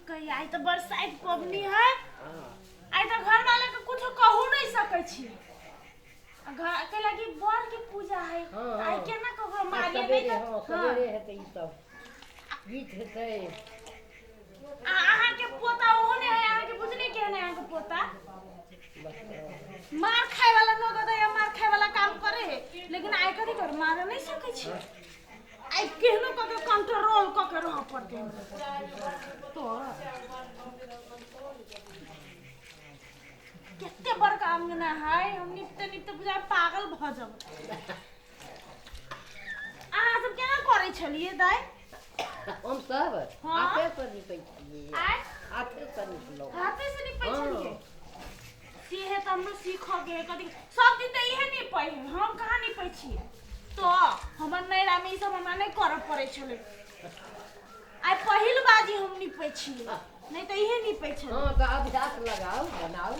कहिया आइ तऽ बरसाइत पबनी है। आइ तऽ घर वाला के कुछो कहू नहीं सकै छी। आ घर के लगी बर के पूजा है। आइ केना ककरो मारिए नहीं सवेरे तऽ। हँ, सवेरे हेतै ई सब गीत हेतै। आ अहाँके पोता ओहो नहि है, अहाँके बुझने केहन है अहाँके पोता? मार खाए वाला नगद है, मार खाए वाला काम करे है, लेकिन आइ कथी कर मारे नहीं सकै छी। आइ केहनो कऽ के कंट्रोल कऽ के रहऽ पड़तै हमरा तो। कते बड़का अंगना है, हम निपते निपते बुझाय पागल भऽ जब। अहाँ सब केना करै छलियै दाइ? हम सब हाथे से नीपै छलियै। आइ हाथे से निपलहुँ। हाथे से निपै छलियै? से है तऽ हमरो सीखऽ के है। कथी सब दिन तऽ इहे निपै है, हम कहाँ निपै छियै? तऽ हमर नैहरामे ई सब हमरा नहि करऽ पड़ै छलै। आइ पहिल बाजी हम निपै छियै, नहि तऽ इहे निपै छलै। हँ, तऽ अभ्यास लगाउ, बनाउ।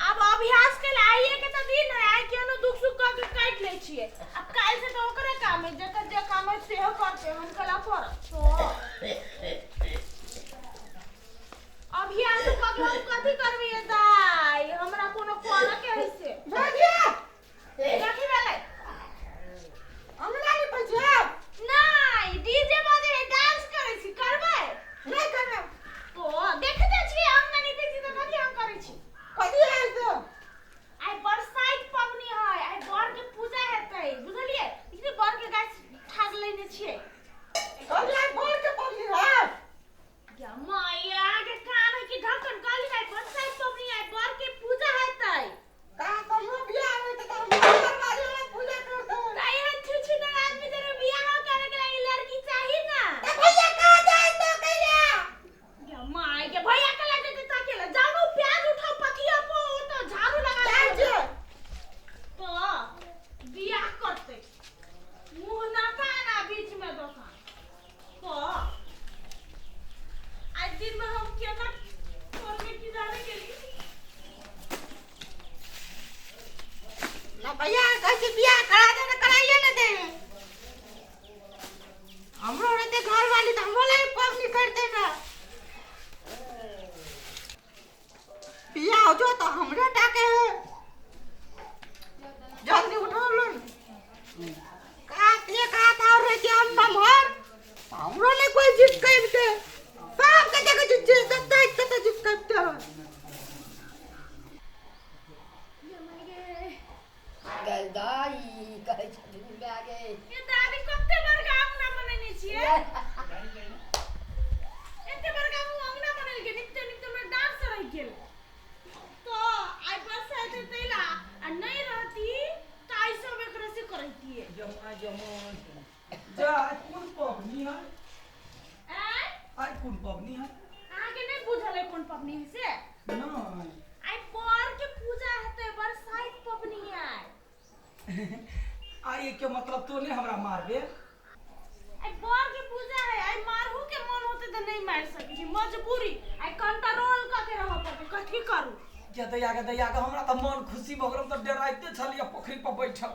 आब अभ्यास के लिए आइए के तऽ दिन है। आइ केहनो दुख सुख कऽ के काटि लै छियै, आब काल्हि से तऽ ओकरे काम है, जकर जे काम है सेहो करतै, हम कला करब। तो अभ्यास कऽ के हम कथी करबै दाइ? हमरा कोनो करऽ के है से कथी भेलै? अंगना निपै छियै? नहि, डीजे बजे है, डांस करै छी। करबै? नहि करबै। तो देखते छियै अंगना निपै छी तऽ कथी हम करै छी? कथी है से? आइ बरसाइत पबनी है, आइ बर के पूजा हेतै, बुझलियै? ई बर के गाछ ठाड़ लेने छियै। कहली आइ बर के पबनी है। या माय, अहाँके कान है कि ढक्कन? कहली आइ बरसाइत पबनी, आइ बर के पूजा हेतै। कहाँ कहियो बियाह होइत तऽ घरवाली वाला पूजा करतै। तऽ एहन छुछुनर आदमी जरे बियाह करे के लागि लड़की चाही ना। तऽ भैया कहाँ जाए तो कैला? या माय के, भैया के लगे जेतै ताके ला। जाउ ने प्याज उठाउ पथिया पो तो झाड़ू लगा जाइ दियौ। छियै। तो बियाह करतै, मुँह ना कान आ बीच में दोकान। तो आज दिन में हम केना करबै की जाने गेली। ना भैया कहै छै बियाह करा दे ने, कराइए ने दे। हमरो रहते घरवाली तऽ हमरो लागि पबनी करते ने। बियाह हो जो तऽ हमरे टाके है। जल्दी उठौलो ने का एक हाथ और रह के हम नमहर, हमरो नहीं कोई जीत कइबते। सबके देखै छी जे जते तते जीत कइबते है। गै दाइ, कहै छथिन माय गे। ये दादी, कते बड़का अंगना बनेने छियै? एते बड़का हम अंगना बनेलकै, निपते निपते हमरा डाँट सरकि गेल। तो आइ बरसाइत है तै ला, आ नहि रहती तऽ आइ सब एकरे से करैतियै। जमा जमा जा, आइ कोन पबनी है? आँय? आइ कोन पबनी है? अहाँके नहि बुझल है कोन पबनी है से? नहि। आइ बर के पूजा हेतै, बरसाइत पबनी आइ। आइ के मतलब तो नहीं हमरा मारबे? आइ बर के पूजा है, आइ मारहु के मन होते तऽ नहि मारि सकै छी, मजबूरी। आइ कंट्रोल कऽ के रहऽ पड़तै, कथी करू। जे दैया के दैया के, हमरा तऽ मन खुशी भऽ गेल। हम तऽ डराइते छलियै पोखरि पर बैठल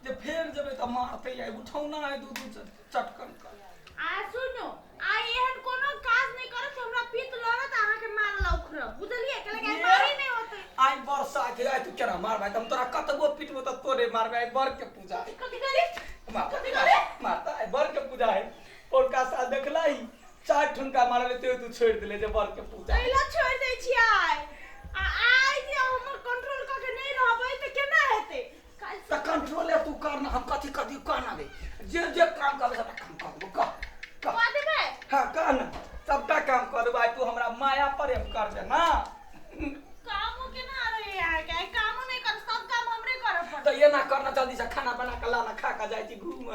जे फेर जेबै तऽ मारतै। आइ उठौना है दू दू चटकन कर। आ सुनू, आइ एहन कोनो काज नहि करब कि हमरा पित्त लड़त, अहाँके मारऽ ला उखड़ब, बुझलियै? कैला कि आइ मारे नहि होतै। आइ बरसात है, आइ तू केना मारबै? तऽ हम तोरा कतबो पिटबो तऽ तोरे मारबै। आइ बर के पूजा है। कथी कहली? मार। कथी कहली? मारता, आइ बर के पूजा है। पोरका साल देखलही, चार ठुनका मारले तो तू छोड़ि देले जे बर के पूजा है। तैला छोड़ि दै छियै आइ। आ आइ जे हमर कंट्रोल कऽ के नहि रहबै तऽ केना हेतै? काल्हि तऽ कंट्रोले तू कर ना, हम कथी कथी कह ना दे, जे जे काम करबै सबटा काम कर देबो। कह कह। कऽ देबै? हाँ, कह ना, सबटा काम कर देबो। आइ तू हमरा माया प्रेम कर दे ना। कामो केना रहै अहाँके? आइ कामो नहि कर, सब काम हमरे करऽ पड़तै। तऽ एना कर ना, जल्दी से खाना बना के ला ना, खा के जाइ छी घूम।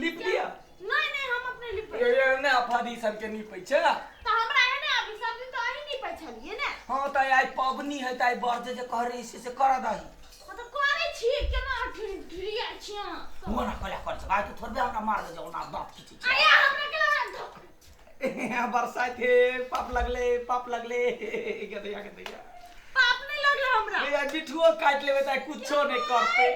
लिप लिअ। नहि नहि, हम अपने लिपै। ये ये ने अफादी सबके नीपै छै। तऽ हमरा एहने अभी सब दिन तऽ अहीं नीपै छलियै ने। हाँ, तऽ आइ पबनी है तऽ आइ बर जे जे कह रही से कर दही। हाँ, तऽ करै छी, केना ढिरिया छी अहाँ? हुआ ना कला कर सक। आइ तू थोड़बे हमरा मार दे, जाओ ना दांत खींची छै। आया हमरा केना बरसात हे, पाप लगले, पाप लगले के दैया के दैया। पाप नहि लगले हमरा। ए, आइ बिठुओ काटि लेबै तऽ आइ कुछो नहि करतै।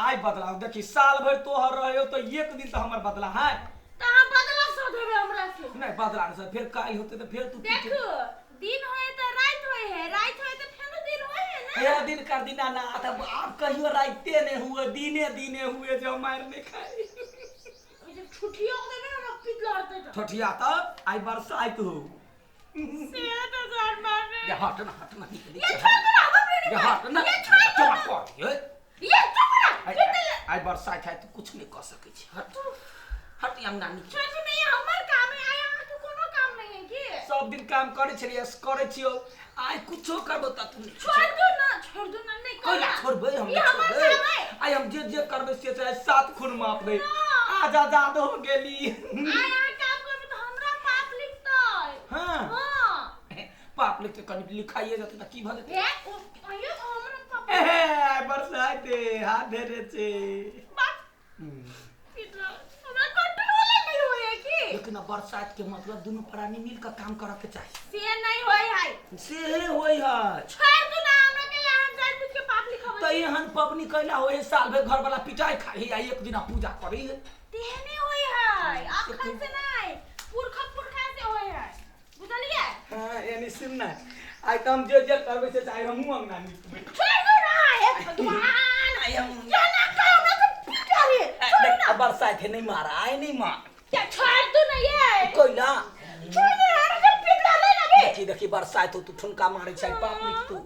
आइ बदलाव देखी, साल भरि तोहर रहे तऽ एक दिन तऽ हमर बदला है। तऽ अहाँ बदला सधेबे हमरा से। नहीं बदला नहीं सर, फिर काल होते तो फिर तू देख दिन होए त रात होए है, रात होए त फेनो दिन होए है ना। ये दिन कर दिना ना तब आप कहियो राइते नहीं हुए, दिने दिने हुए जो मार नहीं खाए। जब छुट्टियो देबे ना पीट लड़ते त ठठिया त आई बरसात हो से त जान मारे। ये हट ना, हट ना, निकल ये छोड़ दे ना, हम नहीं ये हट ना, ये छोड़ दे चला कर ये ये चुप ना, आई बरसात है तो कुछ नहीं कर सकै छी। हट हट अंगना निकल। छोड़ दे नहीं, हमर काम है, आई अहाँ के कोनो काम नहीं है की? सब दिन काम करे छलियै, करे छियो, आइ कुछो करबो त तू छोड़ दो ना, छोड़ दो ना, नहीं कोइला छोड़बै हम, ये हमर काम है। आइ हम जे जे करबै से चाहे 7 खून माफ दे। आज आजाद हो गेली। आइ अहाँ काम करबै त हमरा पाप लिखतै। हां हां पाप लिखते कनि लिखाइए जेतै त की भ जेतै? हे ओ आइयो हमरा पाप ए आइ बरसात हाथ धरे छै बाप हमरा कंट्रोल नहीं होय है की? लेकिन अब बरसात के मतलब दुनू प्राणी मिल के काम करे के चाही। से नहीं होय है, से होय है। छोड़ दो ना हमरा के, हम जान बुझ के पाप लिखबै। त एहन पबनी कैला होय साल भर घर वाला पिटाई खाई आ एक दिन पूजा करी है। तेहने होय है, अखन से नहीं, पुरखा पुरखा से होय है, बुझलिए? हां यानी सुन ना, आइ त हम जे जे करबै से चाहे हमहूँ अंगना निकबै। छोड़ दो ना हे भगवान, आइ हम जाना का हमरा के पिटा रे। छोड़ ना, बरसात है नहीं मारा, आइ नहीं मार। क्या छोड़ दो ना ये कोइला छोड़ दे, हमरा के पिटा ले ना बे। देखी देखी बरसात हो तू ठुनका मारे छै पाप लिख तू।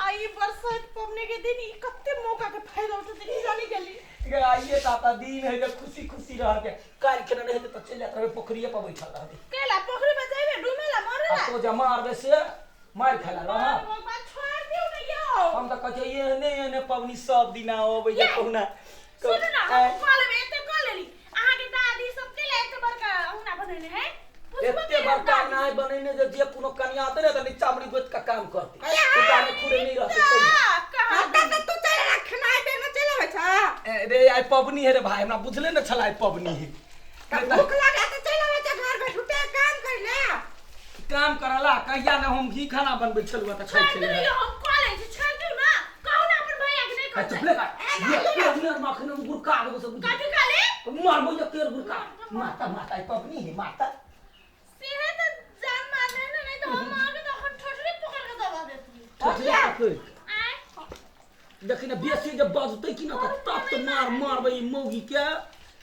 आई बरसात पबने के दिन ई कते मौका के फायदा उठते की जानी गेली। गे आइए ताता दिन है जे खुशी खुशी रह के काल के नहीं हेतै त चलि जात रहबै पोखरिए पर बैठल रहबै। केला पोखरी में जाइबे डूमेला मरेला आ तो जे मारबै से मार खेला रह। भगवान छोड़ दियो ना यो। हम त कहै छियै एहने एहने पबनी सब दिना अबै जे कहुना। सुनू ना, हम कह लेबै एते कह लेली अहाँ के दादी सब केला एते बड़का अंगना बनेने है? एते बड़का नाय बनेने जे जे कोनो कनिया आते ने त नीचा मुड़ी गोत के काम करते, उताने खुरे नहीं रहते। कहां त तू चल रखना बेर में चल आबै छ। रे आइ पबनी है रे भाई, हमरा बुझले न छला आइ पबनी है। भूख लगा त चल आबै छ घर में झूठे काम कर ले। काम करला कहिया न हम घी खाना बनबै छलुआ त खाइ छलियै। हम कह लै छी छोड़ दियो ना, कहू ना अपन भैया के नहीं चुप ले ये ये मखन गुरका देबो सब कथि कहले मारबो ये केर गुरका। माता माता आइ पबनी है माता से है त जान मारने ना, नहीं तो हम आगे तो अखन ठोठरी पकड़ के दबा देती। ठोठरी पकड़ आय देखी ना बेसी जब बजतै कि ना त तब त मार मारबै ई मौगी के।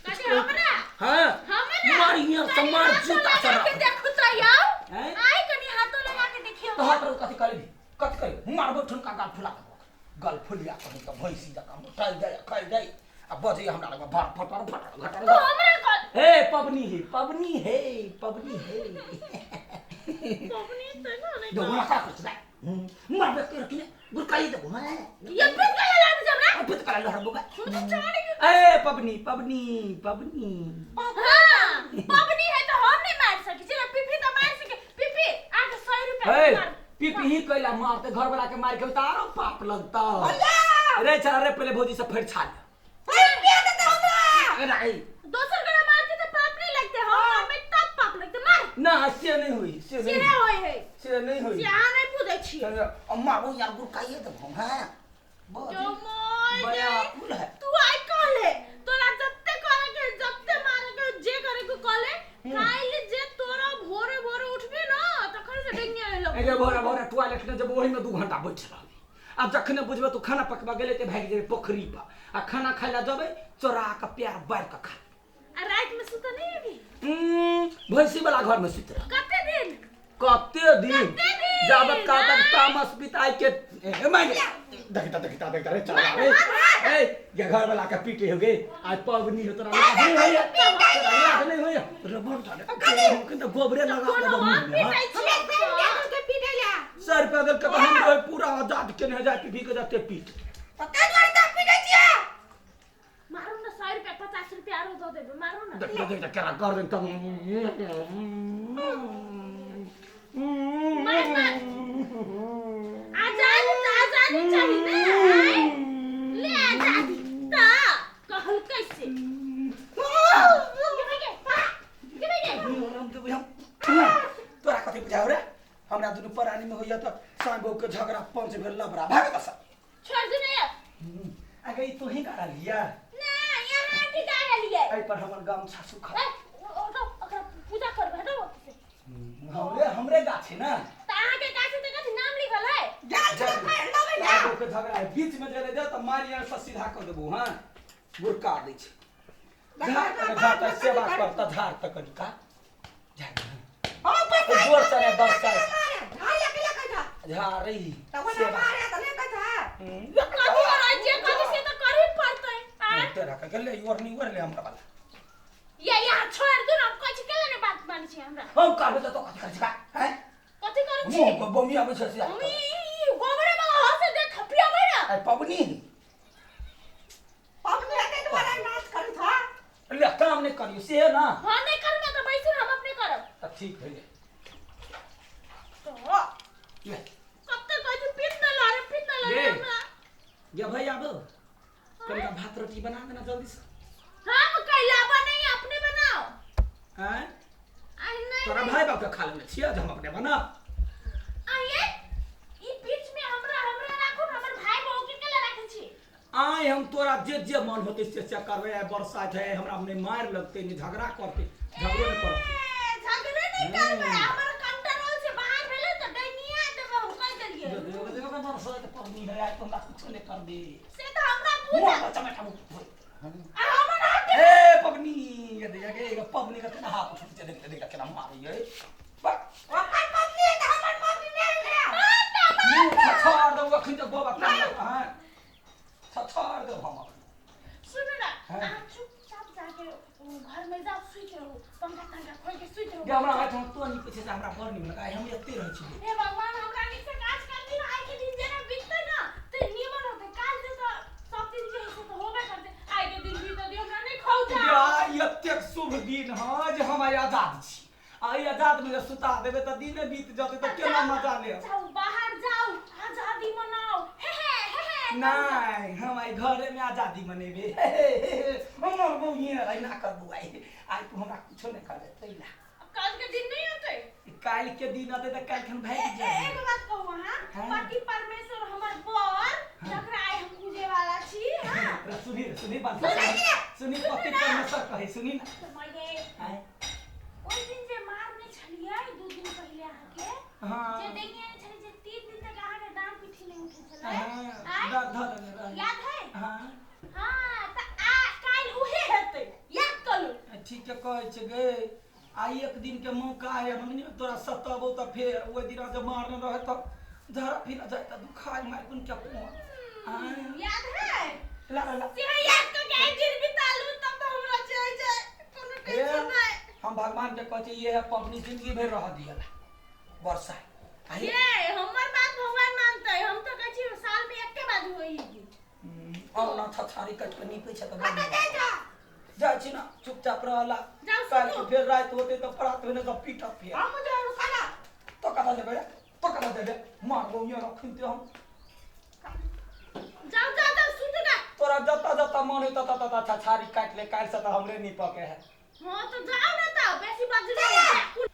कथि हमरा? हां हमरा मार हियां से मार जूता से के देखू त आउ। हैं? आय कनी हाथो लगा के देखियो त हाथ पर कथि कहली कथि कहली मारबो ठुनका गाल फुला के गल फुलिया कहीं त भैंसी जकाँ मोटाइ जाय खाइ जाय आ बजै हमरा लग भर फटर फटर घटर। तो हमरा कह हे पबनी है पबनी है पबनी है पबनी त ना नहीं दो का कुछ ना मारबे कर कि गुरकाई देबो। हां ये पिट के लड़ा हमरा पिट के लड़बो गा। हम तो जाने ए पबनी पबनी पबनी। हां पबनी है तो हम नहीं मार सके छी ना, पीपी तो मार सके। पीपी आके 100 रुपया ए पीपी ही कैला मारते घर वाला के मार के उतारो पाप लगता। अरे चल रे पहले भौजी से फेर छाल रुपया दे दे हमरा। अरे दोसर के मारते तो पाप नहीं लगते, हम मारबे तब पाप लगते। मार ना से नहीं हुई, से से नहीं होय है, से नहीं हुई, से अहाँ नहीं पूछै छी। अम्मा वो यार गुरकाइए देबो। हां जो मोय बया कुल है तू आई कहले तोरा जत्ते करे के जत्ते मारे के जे करे के कहले काइल जे तोरा भोरे भोरे उठबे ना तखन से डेंगिया लगबे। अरे भोरे भोरे टॉयलेट में जब ओही में 2 घंटा बैठ रहबे आ जखने बुझबे तू खाना पकवा गेले ते भागि जेबे पोखरी पर आ खाना खाइ ला जबे चोरा के प्यार बार के खा। आ रात में सुत नहीं अभी भैंसी वाला घर में सुत रह। कते दिन कते दिन जाबत का तक तामस बिताई के ए माय देखता देखता देखता रे चल रे ए ये घर वाला के पीटे हो गए आज पबनी हो तोरा नहीं होय नहीं होय रबड़ डाले के तो गोबरे लगा देबो मुंह में। हमरा के पीटैला सर पे अगर कब हम रहे पूरा आजाद के नहीं जाए पी के जाते पीट पता द्वार तक पीटै छिया। मारू ना 100 रुपया 50 रुपया आरो दो देबे मारू ना। देख देख केरा कर दे तब मार मार आजादी आजादी चाहिए ना ले आजादी ता कहल कैसे के के आराम देबै हम तोरा कथि बुझाउ रे हमरा दुनू प्राणी में होइया त साँझ बहू के झगड़ा पंच भेल लबरा भाग बस छोड़ दे ना अगे ई तोही गाड़ा लिया ना यहाँ के गाड़ा लिया एहि पर हमर गमछा सुखल ए ओकरा हमरे हमरे गाछ है ना। त अहाँ के गाछ त कथी नाम लिखल है? जाल छलै फाड़ लेबै ना। आगू के झगड़ा है, बीच में जे दे त मारि यार से सीधा कर देबू। हां गुरका दै छै। झाड़ तक झाड़ तक सेवा कर त झाड़ तक कनिका झाड़। हम पैसा जोर से रे बरसा झाड़ अकेले कहै छा। झाड़ी त ओना सेवा। मारे त नहि कहै छा। कथी करै जे कथी से त करही पड़तै। आँय? तेरा के ले your नी वर ले हमरा वाला। ये यहाँ छोड़ दू ना, हम कथी के लेने बात मानै छी हमरा। हम कहबे त तो कथी करै छी हैं? कथी करै छी? मुंह पर बमी आबै छै से। हम ई गोबरे वाला हंसे दे थपियाबै ना। आइ पबनी पबनी हेतै दुआरे नाच करै छा। ले काम नहि करियो से ना। हां नहीं करबै त बैसू, हम अपने करब। त ठीक भेलै। तो ले कब तक कहै छी पीट न लड़े, पीट न लड़े ये। हमरा। ये भाई आबो कनिका भात रोटी बना देना जल्दी से। हम कैला बनै अपने बनाओ। हैं? आई नहीं। तोरा भाई बाप के खा लेने छियै जे हम अपने बना। आइए ई बीच में हमरा हमरा राखू न, हमर भाई बहू के केला राखै छी? आइ हम तोरा जे जे मन होतै से से करबै। आइ बरसात है, हमरा नहि मारि लगतै नहि झगड़ा करतै, झगड़ो नहि करतै। ए, झगड़े नहीं करबै, हमर कंट्रोल से बाहर भेलै त डैनिया देबै, हम कहि देलियै। बरसात पबनी है, आइ तो हमरा कुछो नहि कर दे। से त हमरा पूछ मुँह पर चमेटा मुँह। आ हमर हाथ ए पबनी ये देख गे पबनी के केना हाथ उठै छै, देख देख केना मारै ये। बक ओकर पबनी है त हमर पबनी नहि है। मुँह छछाड़ देबौ अखन तऽ गोबर हां छछाड़ देब हम। सुनू ना, हाँ। अहाँ चुपचाप जाके घर में जाओ, सुति रहू, पंखा तंखा खोल के सुति रहू। जे हमरा हाथ में तो नहीं पूछे से हमरा बड़ नीक लगा, हम एते रहै छी। हे भगवान, हमरा नीक से काज कर दिन, आइ के दिन जेना बीततै ना ते निमन होतै। काल से त सब दिन जे है से त होबे करतै, आइ के दिन बीत दियौ, हमरा नहि खौ जा। आइ एतेक शुभ दिन हँ जे हम आइ आजाद छी। आइ आजाद में जे सुता देबै तऽ दिने बीत जेतै तऽ केना मजा लेब? जाऊ बाहर जाऊ, आजादी मनाओ। हे हे हे हे। नहि, हम आइ घरे में आजादी मनेबै। हे हे हे हे। हम मरबौ हियाँ, आइ ना करबौ आइ। आइ तू हमरा कुछो नहि करबे तैला। अब काल के दिन नहीं होतै। काल्हि के दिन अतै तऽ काल्हि खन भागि एगो जेबै। बात कहू अहाँ? हाँ। पति परमेश्वर हमर बर, जकरा आइ हम पूजे वाला छी। हां रे सुनी रे, सुनी बात सुनै छियै? सुनी, पति परमेश्वर कहै सुनी ना। त मगे आँय? ओहि दिन जे मारने छलियै 2 दिन पहिले अहाँके, हाँ। जे देखिए छलियै जे 3 दिन तक अहाँके दाँत पिठी नहि उठै छलै। हाँ, आँय? धऽ धऽ देने रहै। याद है? हाँ। हाँ त आ काल्हि उहे हेतै, याद करू। ठीक है कहै छै गे, आइ एक दिन के मौका है, मंगनी में तोरा सताबो तऽ फेर ओहि दिना जे मारने रहे तऽ झड़ा फिरा जाय तऽ दुखाय मारि कोन के फोन। आँय? याद है? ला ला ला। से याद करके आइ दिन बितालू तब तऽ हमरा चलि जाय, कोनो टेंशन नहि। हम भगवान के कहै छियै ये है पबनी जिंदगी भरि रह दियला वर्षा। आइ ये हमर बात भगवान मानतै, हम तऽ कहै छी साल में एके बार होई ई। और ना छछारी कटि के नीपै छै तऽ कतऽ जाइ छा? जाइ छी ना, चुपचाप रहला। जाउ काल्हि सुतू। फेर राति होतै तऽ प्रात भेने तऽ पीटब फेर। हम जाउ खाना। तो कतऽ जेबै रे? तो कतऽ जेबै? मारबौ हियाँ रखिन ते हम। जाउ जाउ जाउ सुतू ना। तोरा जतऽ जतऽ मन होय ततऽ ततऽ छछारी काटि ले, काल्हि से तऽ हमरे नीपऽ के है। हाँ तो जाओ ना, तो बेसी बात नहीं।